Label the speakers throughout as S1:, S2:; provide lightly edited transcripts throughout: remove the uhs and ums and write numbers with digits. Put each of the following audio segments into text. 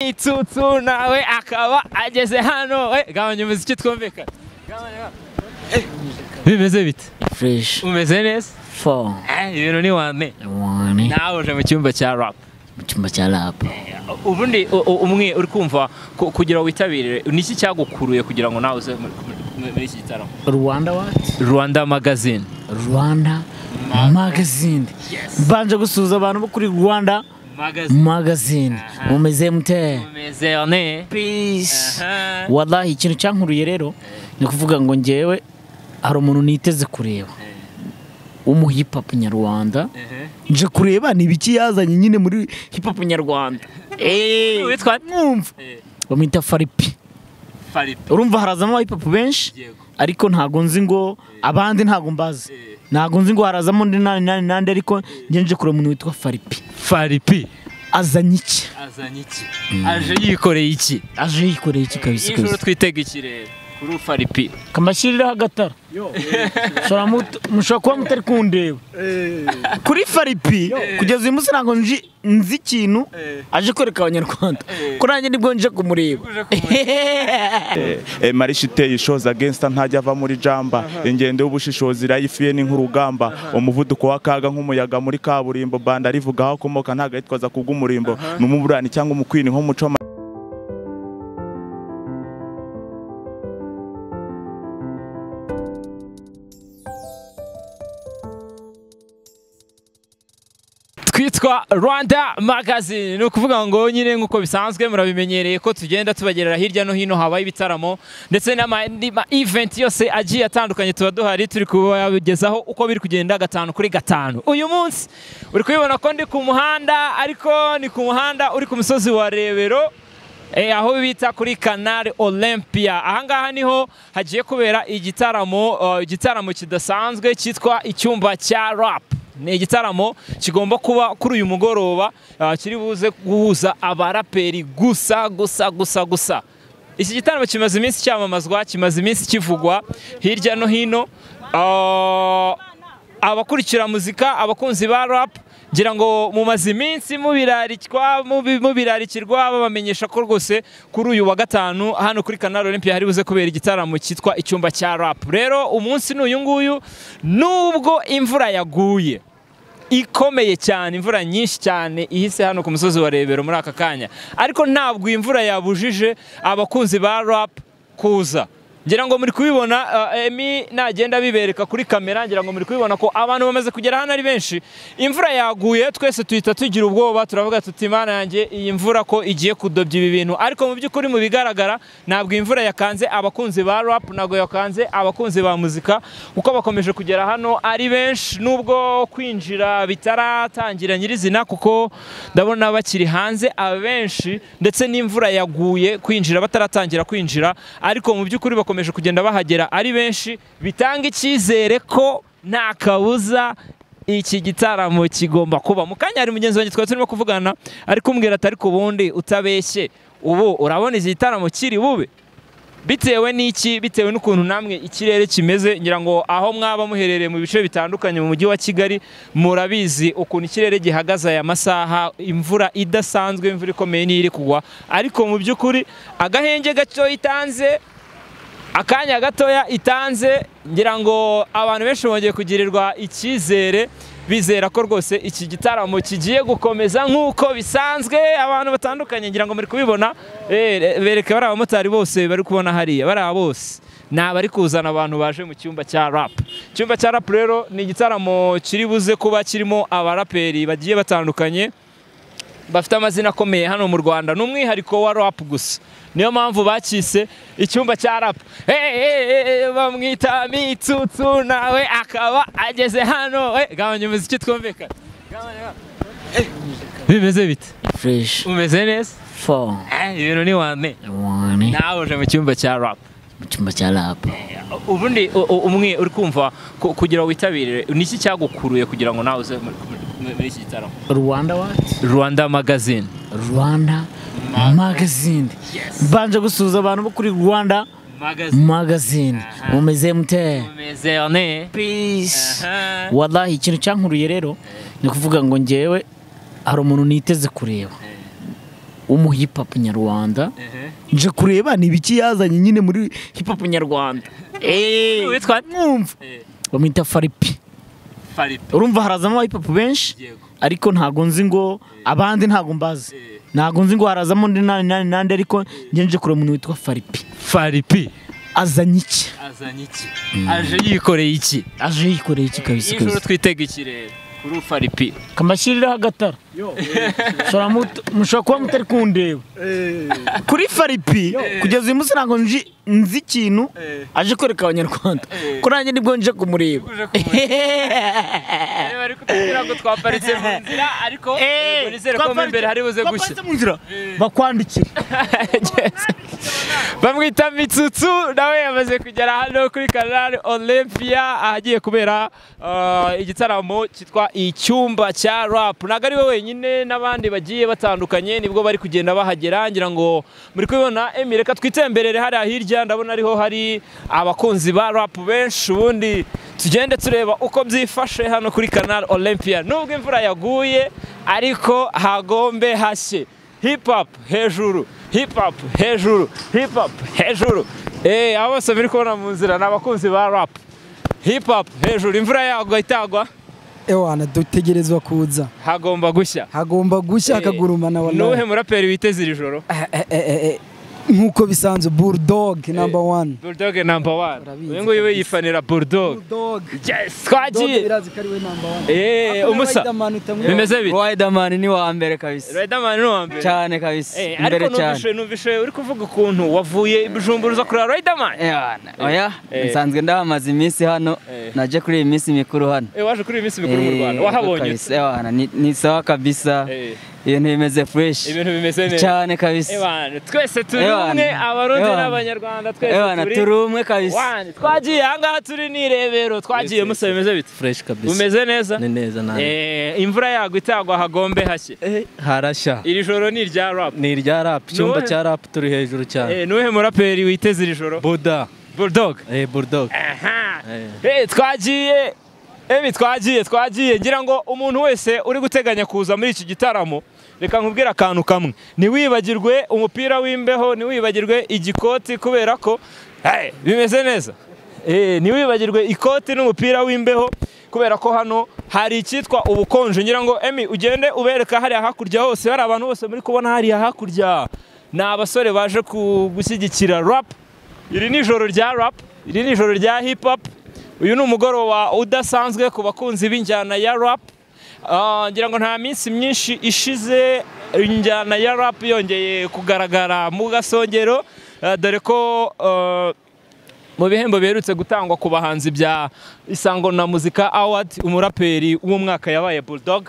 S1: Itsutsu nawe akaba ageze hano. Gabanya umuziki twumvikane. Bimeze bite?
S2: Fresh.
S1: Umeze neza?
S2: Four.
S1: Ibintu ni wane.
S2: Wane.
S1: Nawe uje mu cyumba cya rap.
S2: Mu cyumba cya rap.
S1: Ubundi umwe uri kumva kugira witabire niki cyagukuruye kugira ngo nawe uze muri iki gitaramo?
S2: Rwanda what?
S1: Rwanda Magazine.
S2: Rwanda Magazine. Mbanje gusuhuza abantu bo kuri Rwanda Magazine. Mumeze mute?
S1: Mumeze ne?
S2: Peace. Wallahi ikintu cyankuruye rero ni kuvuga ngo ngewe hari umuntu niteze kureba umu hip hop nyarwanda, nje kureba ni biki yazanye nyine muri hip hop nyarwanda.
S1: Witwa
S2: mwumva bamwita Faripi.
S1: Faripi.
S2: Urumva harazamo hip hop benshi ariko ntago nzi ngo abandi ntago mbazi. Ntago nzi ngo harazamo ndi nani nani nandi ariko nje nje kureba umuntu witwa Faripi.
S1: Faripi
S2: azanye iki?
S1: Azanye iki? Aje yikoreye iki?
S2: Aje yikoreye iki kabisa.
S1: Ijoro twitega iki rero kuri Faripi?
S2: Kamashyiriraho agatara. Mushobora kuba mutari kundeba. Kuri Faripi kugeza uyu munsi ntabwo nzi ikintu aje kwereka abanyarwanda. Ko nanjye nibwo nje kumureba.
S3: Marisha iteye ishoza gangsta ntajya ava muri jamba. Ingendo y'ubushishozi irayifiye ni nk'urugamba. Umuvuduko w'akaga nk'umuyaga muri kaburimbo. Banda rivuga aho akomoka ntago yitwaza kubw'umurimbo. N'umuburani cyangwa umukwini nk'umuco.
S1: Twitwa Rwanda Magazine. Ni ukuvuga ngo nyine nkuko bisanzwe murabimenyereye ko tugenda tubagerera hirya no hino habaye ibitaramo ndetse n'ama event yose agiye atandukanye, tuba duhari turi kubagezaho uko biri kugenda 5 kuri 5. Uyu munsi uri kubibona ko ndi ku muhanda, ariko ni ku muhanda uri ku musozi wa Rebero, aho bita kuri Canal Olympia. Ahangaha niho hagiye kubera igitaramo, igitaramo kidasanzwe cyitwa icyumba cya rap. Ni igitaramo kigomba kuba kuri uyu mugoroba, kiri buze guhuza abaraperi gusa gusa gusa gusa. Iki gitaramo kimaze iminsi cyamamazwa, kimaze iminsi kivugwa hirya no hino. Abakurikira muzika, abakunzi ba rap, ngira ngo mumaze iminsi mubirarikirwa babamenyesha ko rwose kuri uyu wa gatanu hano kuri Canal Olympia hari buze kubera igitaramo cyitwa icyumba cya rap. Rero umunsi n'uyu nguyu, nubwo imvura yaguye ikomeye cyane, imvura nyinshi cyane ihise hano ku musozi wa Rebero muri aka kanya, ariko ntabwo imvura yabujije abakunzi ba rap kuza. Ngira ngo muri kubibona, Emi nagenda bibereka kuri kamera, ngira ngo muri kubibona ko abantu bamaze kugera hano ari benshi. Imvura yaguye twese tuhita tugira ubwoba, turavuga tuti Imana yanjye iyi mvura ko igiye kudobya ibi bintu. Ariko mu by'ukuri mu bigaragara ntabwo imvura yakanze abakunzi ba rap, ntabwo yakanze abakunzi ba muzika, kuko bakomeje kugera hano ari benshi, nubwo kwinjira bitaratangira nyirizina kuko ndabona bakiri hanze abenshi, ndetse n'imvura yaguye kwinjira bataratangira kwinjira, ariko mu by'ukuri bakomeje kugenda bahagera ari benshi, bitanga icyizere ko nta kabuza iki gitaramo kigomba kuba. Mu kanya hari mugenzi wanjye twari turimo kuvugana ari kumbwira ati ariko ubundi utabeshye ubu urabona iki gitaramo kiri bube bitewe n'iki, bitewe n'ukuntu namwe ikirere kimeze. Ngira ngo aho mwaba muherereye mu bice bitandukanye mu mujyi wa Kigali murabizi ukuntu ikirere gihagaze aya masaha, imvura idasanzwe, imvura ikomeye n'iri kugwa, ariko mu by'ukuri agahenge gato itanze, akanya gatoya itanze, ngira ngo abantu benshi bongeye kugirirwa icyizere, bizera ko rwose iki gitaramo kigiye gukomeza nk'uko bisanzwe. Abantu batandukanye ngira ngo muri kubibona, bereke bari abamotari bose bari kubona hariya, bari bose ni abari kuzana abantu baje mu cyumba cya rap. Icyumba cya rap rero ni igitaramo kiri buze kuba kirimo abaraperi bagiye batandukanye bafite amazina akomeye hano mu Rwanda, n'umwihariko wa rap gusa, niyo mpamvu bakise icyumba cya rap. Bamwita Mitsutsu nawe akaba ageze hano. Gabanya umuziki twumvikane. Bimeze bite?
S2: Fresh.
S1: Umeze neza?
S2: Four.
S1: Ibintu ni wane.
S2: Wane.
S1: Nawe uje mu cyumba cya rap.
S2: Mu cyumba cya rap.
S1: Ubundi umwe uri kumva kugira witabire niki cyagukuruye kugira ngo nawe uze muri iki gitaramo?
S2: Rwanda what?
S1: Rwanda Magazine.
S2: Rwanda Magazine. Mbanje gusuhuza abantu bo kuri Rwanda Magazine. Mumeze mute?
S1: Mumeze ne?
S2: Peace. Wallahi ikintu cyankuruye rero ni kuvuga ngo ngewe hari umuntu niteze kureba. w'umu hip hop nyarwanda. Nje kureba ni ibiki yazanye nyine muri hip hop nyarwanda.
S1: Witwa
S2: mwumva bamwita Faripi.
S1: Faripi.
S2: Urumva harazamo hip hop benshi ariko ntago nzi ngo abandi ntago mbazi. Ntago nzi ngo harazamo ndi nani nandi ariko nje nje kureba umuntu witwa Faripi.
S1: Faripi
S2: azanye iki?
S1: Azanye iki? Aje yikoreye iki?
S2: Aje yikoreye iki kabisa.
S1: Ijoro twitega iki rero kuri Faripi?
S2: Kamashyiriraho agatara. Mushobora kuba mutari kundeba. Kuri Faripi kugeza uyu munsi ntabwo nzi ikintu aje kwereka abanyarwanda. Ko nanjye nibwo nje kumureba.
S1: Bari kutubwira ngo twaparitse mu nzira ariko nizere ko imbere hari buze gushya.
S2: Twaparitse mu nzira bakwandikira.
S1: Bamwita Mitsutsu nawe yamaze kugera hano kuri Canal Olympia ahagiye kubera igitaramo cyitwa Icyumba cya Rap. Ntago ari we wenyine n'abandi bagiye batandukanye nibwo bari kugenda bahagera ngira ngo muri kubibona. Emi reka twitemberere hariya hirya ndabona ariho hari abakunzi ba rap benshi ubundi tugende tureba uko byifashe hano kuri Canal Olympia. Nubwo imvura yaguye ariko hagombe hashye. Hip hop hejuru, hip hop hejuru, hip hop hejuru. Abo bose muri kubona mu nzira ni abakunzi ba rap. Hip hop hejuru, imvura yagwa itagwa.
S4: Ewana dutegerezwa kuza.
S1: Hagomba gushya.
S4: Hagomba gushya hakagurumana wallahi.
S1: Nuhe muraperi witeze iri joro?
S4: Nkuko bisanzwe Bulldog number 1.
S1: Bulldog number 1. Uyu nguyu we yifanira Bulldog.
S4: Bulldog.
S1: Yes, twagiye.
S4: Birazi ko ari we number 1.
S1: Umusa. Bimeze bite?
S5: Riderman ni wa mbere kabisa.
S1: Riderman ni wa mbere.
S5: Cyane kabisa. Imbere cyane.
S1: Ariko numvishe uri kuvuga ukuntu wavuye i Bujumbura uza kureba Riderman.
S5: Oya, nsanzwe ndahamaze iminsi hano. Naje kuri iyi minsi mikuru hano.
S1: Waje kuri iyi minsi mikuru mu Rwanda. Wahabonye?
S5: Ni sawa kabisa. Ibintu bimeze fresh.
S1: Ibintu bimeze neza.
S5: Cyane kabisa.
S1: Twese turi umwe abarundi n'abanyarwanda twese
S5: turi umwe kabisa.
S1: Twagiye ahangaha turi ni Rebero twagiye musa bimeze bite?
S6: Fresh kabisa.
S1: Umeze neza?
S6: Ni neza nawe.
S1: Imvura yagwa itagwa hagombe hashye.
S6: Harashya.
S1: Iri joro ni irya rap.
S6: Ni irya rap. Icyumba cya rap turi hejuru cyane.
S1: Nuhe muraperi witeze iri joro?
S6: Buda.
S1: Bulldog.
S6: Bulldog.
S1: Twagiye. Emi twagiye ngira ngo umuntu wese uri guteganya kuza muri iki gitaramo reka nkubwire akantu kamwe. Ntiwibagirwe umupira w'imbeho, ntiwibagirwe igikoti kubera ko bimeze neza. Ntiwibagirwe ikoti n'umupira w'imbeho kubera ko hano hari icyitwa ubukonje. Ngira ngo Emi ugende ubereka hariya hakurya hose hari abantu bose muri kubona hariya hakurya ni abasore baje gushyigikira rap. Iri ni ijoro rya rap, iri ni ijoro rya hip hop. Uyu ni umugoroba udasanzwe ku bakunzi b'injyana ya rap. Ngira ngo nta minsi myinshi ishize injyana ya rap yongeye kugaragara mu gasongero, dore ko mu bihembo biherutse gutangwa ku bahanzi bya Isango na Muzika Award umuraperi w'umwaka yabaye Bulldog,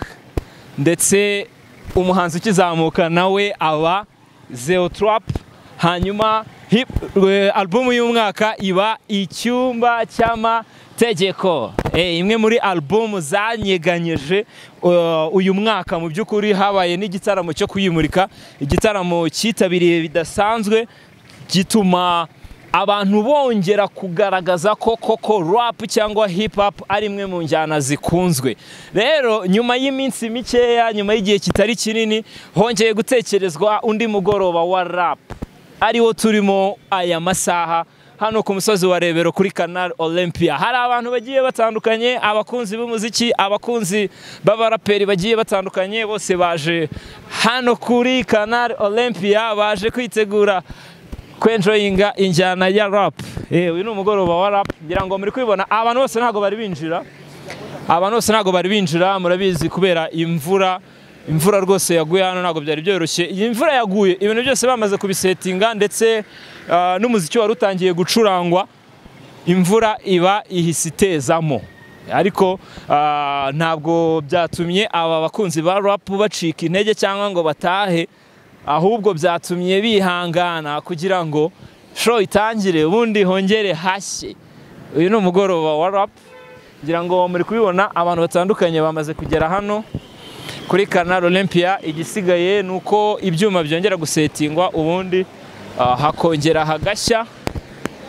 S1: ndetse umuhanzi ukizamuka nawe aba Zeo Trap. Hanyuma albumu y'umwaka iba Icyumba cy'Amategeko. Imwe muri albumu zanyeganyeje uyu mwaka mu by'ukuri habaye n'igitaramo cyo kuyimurika, igitaramo cyitabiriye bidasanzwe gituma abantu bongera kugaragaza ko koko rap cyangwa hip hop ari imwe mu njyana zikunzwe. Rero nyuma y'iminsi mikeya, nyuma y'igihe kitari kinini, hongeye gutekerezwa undi mugoroba wa rap ariwo turimo aya masaha hano ku musozi wa Rebero kuri Canal Olympia. Hari abantu bagiye batandukanye, abakunzi b'umuziki, abakunzi b'abaraperi bagiye batandukanye, bose baje hano kuri Canal Olympia baje kwitegura kwenjoyinga injyana ya rap. Uyu ni umugoroba wa rap ngira ngo muri kwibona abantu bose ntago bari binjira. Abantu bose ntago bari binjira murabizi kubera imvura. Imvura rwose yaguye hano ntago byari byoroshye. Iyi mvura yaguye ibintu byose bamaze kubisetinga ndetse n'umuziki wari utangiye gucurangwa, imvura iba ihisitezamo. Ariko ntabwo byatumye aba bakunzi ba rap bacika intege cyangwa ngo batahe, ahubwo byatumye bihangana kugira ngo show itangire ubundi hongere hashye. Uyu ni umugoroba wa rap ngira ngo muri kubibona abantu batandukanye bamaze kugera hano kuri Canal Olympia. Igisigaye nuko ibyuma byongera gusetingwa ubundi hakongera hagashya.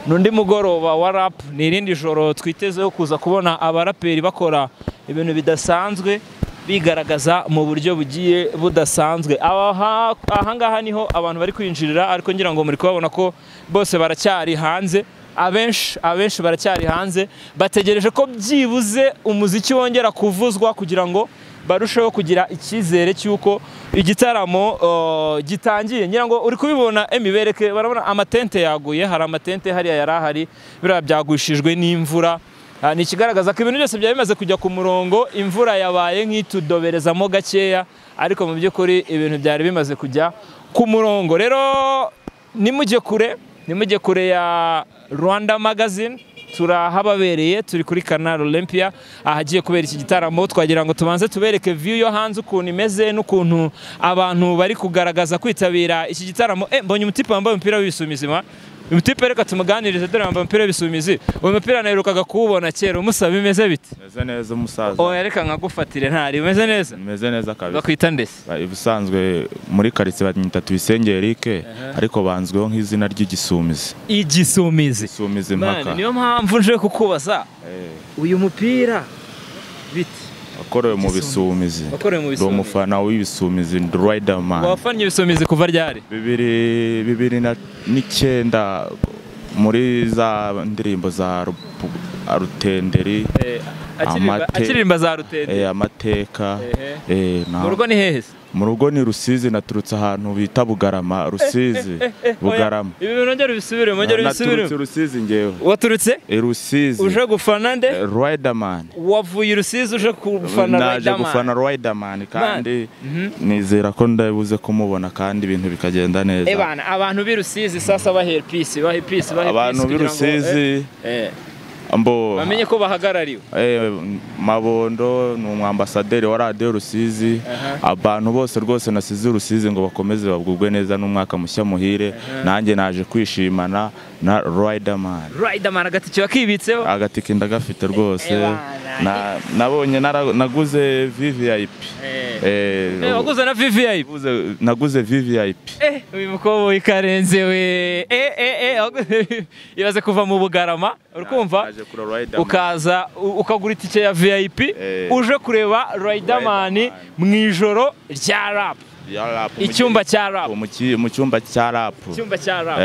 S1: Nundi mugoroba wa rap ni irindi joro twitezeho kuza kubona abaraperi bakora ibintu bidasanzwe. bigaragaza mu buryo bugiye budasanzwe. Aha ngaha niho abantu bari kwinjirira, ariko ngira ngo muri kubabona ko bose baracyari hanze, abenshi baracyari hanze, bategereje ko byibuze umuziki wongera kuvuzwa kugira ngo barusheho kugira icyizere cy'uko igitaramo gitangiye. Ngira ngo uri kubibona emibereke, barabona amatente yaguye, hari amatente hariya yari ahari, biriya byagushijwe n'imvura. Ni ikigaragaza ko ibintu byose byari bimaze kujya ku murongo, imvura yabaye nk'itudoberezamo gakeya, ariko mu by'ukuri ibintu byari bimaze kujya ku murongo. Rero nimujye kure ya Rwanda Magazine, turahababereye, turi kuri Canal Olympia ahagiye kubera iki gitaramo. Twagira ngo tubanze tubereke view yo hanze ukuntu imeze n'ukuntu abantu bari kugaragaza kwitabira iki gitaramo. Mbonye umutipe wambaye umupira w'ibisumizi, umutipe reka tumuganirize, dore wambaye umupira w'ibisumizi. Uyu mupira naherukaga kuwubona kera, umusaba bimeze bite?
S3: Meze neza umusaza.
S1: Oya reka nkagufatire, ntari umeze neza?
S3: Meze neza kabisa.
S1: Bakwita ndese?
S3: Ubusanzwe muri quartier banyita Tuyisenge Eric, ariko banzweho nk'izina ry'igisumizi.
S1: Igisumizi.
S3: Igisumizi mpaka.
S1: Niyo mpamvu nje kukubaza. Uyu mupira bite?
S3: Wakorewe mu bisumizi.
S1: Wakorewe mu bisumizi.
S3: Umufana w'ibisumizi Riderman.
S1: Wafanye ibisumizi kuva ryari?
S3: 2009 muri za ndirimbo za Rutenderi.
S1: Akiririmba za Rutenderi.
S3: Amateka.
S1: Mu rugo ni hehe?
S3: Mu rugo ni Rusizi, naturutse ahantu bita Bugarama, Rusizi. Bugarama.
S1: Ibi bintu ngero bisubire, ngero bisubire.
S3: Naturutse Rusizi ngewe.
S1: Waturutse?
S3: Rusizi.
S1: Uje gufana nde?
S3: Riderman.
S1: Wavuye Rusizi uje gufana Riderman.
S3: Naje gufana Riderman kandi nizera ko ndabuze kumubona kandi ibintu bikagenda neza.
S1: Ebana abantu b'i Rusizi sasa bahe peace, bahe peace, bahe peace.
S3: Abantu b'i Rusizi ambo
S1: bamenye ko bahagarariwe.
S3: Mabondo ni umwambasaderi wa Radio Rusizi. Abantu bose rwose nasize Rusizi ngo bakomeze babwubwe neza n'umwaka mushya muhire. Nanjye naje kwishimana na Riderman.
S1: Riderman agatike wakibitseho?
S3: Agatike ndagafite rwose. Nabonye naguze VVIP.
S1: Waguze na VVIP?
S3: Naguze VVIP.
S1: Uyu mukobwa w'ikarenze we. Ibaze kuva mu Bugarama, urikumva? Ukaza ukagura itike ya VIP uje kureba Riderman mu ijoro rya rap. Icyumba cya rap.
S3: Mu cyumba cya rap.
S1: Icyumba cya rap.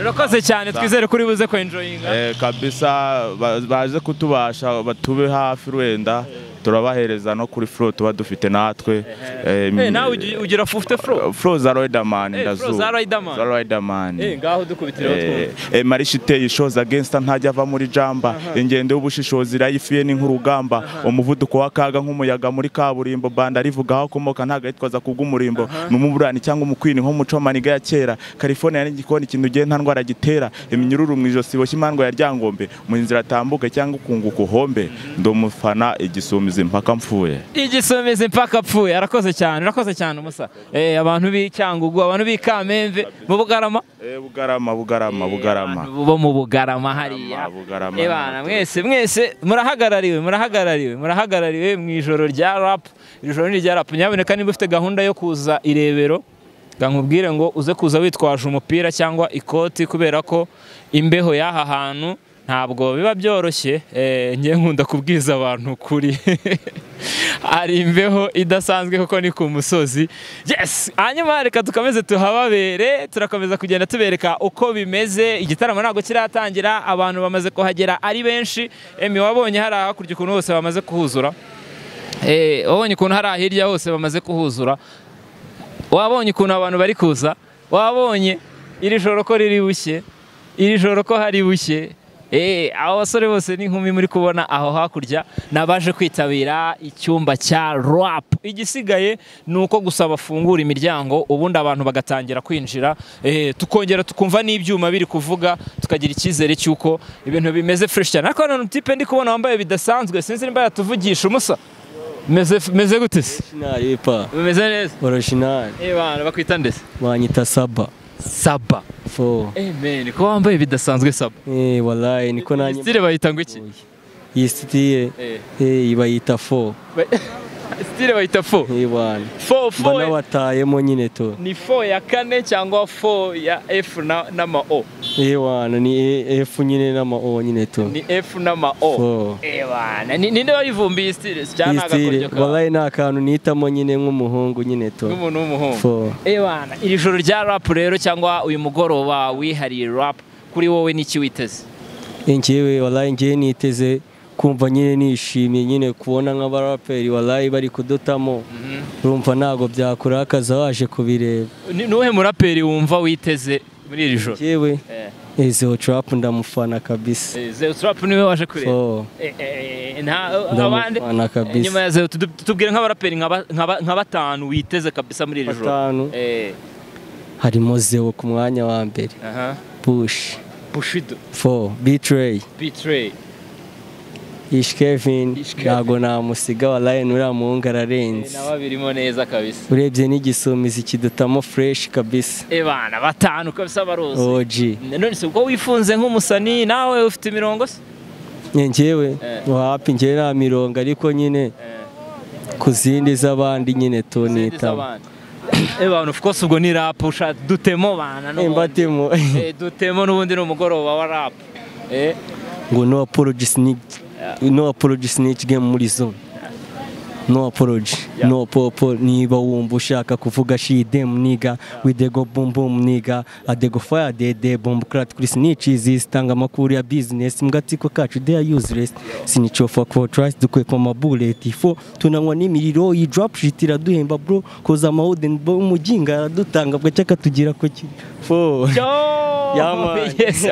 S1: Urakoze cyane, twizere kuri buze ko enjoyinga.
S3: Kabisa baje kutubasha batube hafi rwenda, turabahereza no kuri flow tuba dufite natwe.
S1: Nawe ugira ufite flow?
S3: Flow za Riderman ndazuba.
S1: Flow za Riderman.
S3: Za Riderman.
S1: Ngaho dukubitiraho twumva.
S3: Marisha iteye ishoza gangsta ntajya ava muri jamba, ingendo y'ubushishozi rayifiye ni nk'urugamba, umuvuduko w'akaga nk'umuyaga muri kaburimbo, banda rivuga aho akomoka ntago yitwaza kubw'umurimbo, n'umuburani cyangwa umukwini nko muco maniga ya kera, California n'igikoni kintu ugiye nta ndwara gitera, iminyururu mu ijosi boshye imandwa ya Ryangombe, mu nzira atambuke cyangwa ukunguka uhombe, ndumufana igisumizi mpaka mpfuye.
S1: Igisumizi mpaka pfuye. Arakoze cyane, urakoze cyane umusa. Abantu b'Icyangugu, abantu b'Ikamembe, mu Bugarama.
S3: Bugarama, Bugarama, Bugarama.
S1: Bo mu Bugarama hariya. Ebana mwese mwese murahagarariwe, murahagarariwe, murahagarariwe mu ijoro rya rap. Ijoro ni rya rap. Nyaboneka niba ufite gahunda yo kuza irebero, nkubwire ngo uze kuza witwaje umupira cyangwa ikoti, kubera ko imbeho y'aha hantu ntabwo biba byoroshye. Ngiye nkunda kubwiza abantu kuri ari imbeho idasanzwe kuko ni ku musozi. Yes, hanyuma reka dukomeze tuhababere, turakomeza kugenda tubereka uko bimeze. Igitaramo ntabwo kiratangira, abantu bamaze kuhagera ari benshi. Emi wabonye hari hakurya ukuntu hose bamaze kuhuzura. Wabonye ukuntu hari hirya hose bamaze kuhuzura. Wabonye ukuntu abantu bari kuza. Wabonye iri joro ko riri bushye, iri joro ko hari bushye. Abo basore bose n'inkumi muri kubona aho hakurya nabaje kwitabira icyumba cya rap. Igisigaye nuko gusa bafungura imiryango ubundi abantu bagatangira kwinjira, tukongera tukumva n'ibyuma biri kuvuga, tukagira icyizere cy'uko ibintu bimeze fresh cyane. Ariko none type ndi kubona wambaye bidasanzwe, sinzi nimba yatuvugisha umusa. Meze gute se? Meze neza.
S6: Original.
S1: Bana bakwita ndese?
S6: Banyita Saba.
S1: Saba.
S6: Fo.
S1: Man, ko wambaye bidasanzwe Saba.
S6: Wallahi niko nanye.
S1: Style bayita ngo iki?
S6: Iyi style bayita fo.
S1: Style bayita 4.
S6: Ewana.
S1: 4 4
S6: Banabatayemo nyine to.
S1: Ni 4 ya kane cyangwa 4 ya F na O.
S6: Ewana ni F nyine n'ama O nyine to.
S1: Ni F n'ama O. Ewana ninde wayivumbiye style cyane agakoryo ka.
S6: Wallahi nta kantu nitamo nyine nk'umuhungu nyine to.
S1: Nk'umuntu w'umuhungu. Ewana iri joro rya rap rero cyangwa uyu mugoroba wihariye rap kuri wowe niki witeze?
S6: Njyewe wallahi njyewe niteze kumva nyine nishimye nyine kubona nk'abaraperi wallahi bari kudutamo. Urumva ntago byakurakaza waje kubireba.
S1: Nuhe muraperi wumva witeze muri iri joro?
S6: Njyewe Zeo Trap ndamufana kabisa.
S1: Zeo Trap niwe waje kureba. Abandi nyuma ya Zeo tubwire nk'abaraperi nka batanu witeze kabisa muri iri joro.
S6: Batanu. Harimo Zeo ku mwanya wa mbere. Bush.
S1: Bushido.
S6: 4 Betray.
S1: Betray.
S6: Ish Kevin ntago namusiga wallahi nuriya muhungu ararenze.
S1: Nawe birimo neza kabisa.
S6: Urebye n'igisumizi kidutamo fresh kabisa.
S1: Ebana batanu kabisa baruzi.
S6: OG.
S1: None se uko wifunze nk'umusani nawe ufite imirongo se?
S6: Njyewe wapi njyewe nta mirongo ariko nyine kuzindi z'abandi nyine tunita.
S1: Ebana of course ubwo ni rap usha dutemo bana no.
S6: Mbatemo.
S1: Dutemo n'ubundi ni umugoroba wa rap.
S6: Ngo no apology sneak. No apology snitch game muri zone. No apology. No popo niba wumva ushaka kuvuga she them nigga with the go boom boom nigga I dey go fire they dey bomb crat kuri snitches zitanga amakuru ya business mugatsiko kacu they are useless snitch of for trust dukwepa ama bullet 4 tunanywa n'imiriro yi drop shit iraduhemba bro koza ama wooden bo umujinga aradutanga bwa cyaka tugira ko 4.
S1: Yes.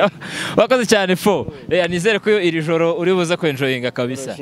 S1: Wakoze cyane 4. Nizere ko iri joro uri buze kwenjoyinga kabisa.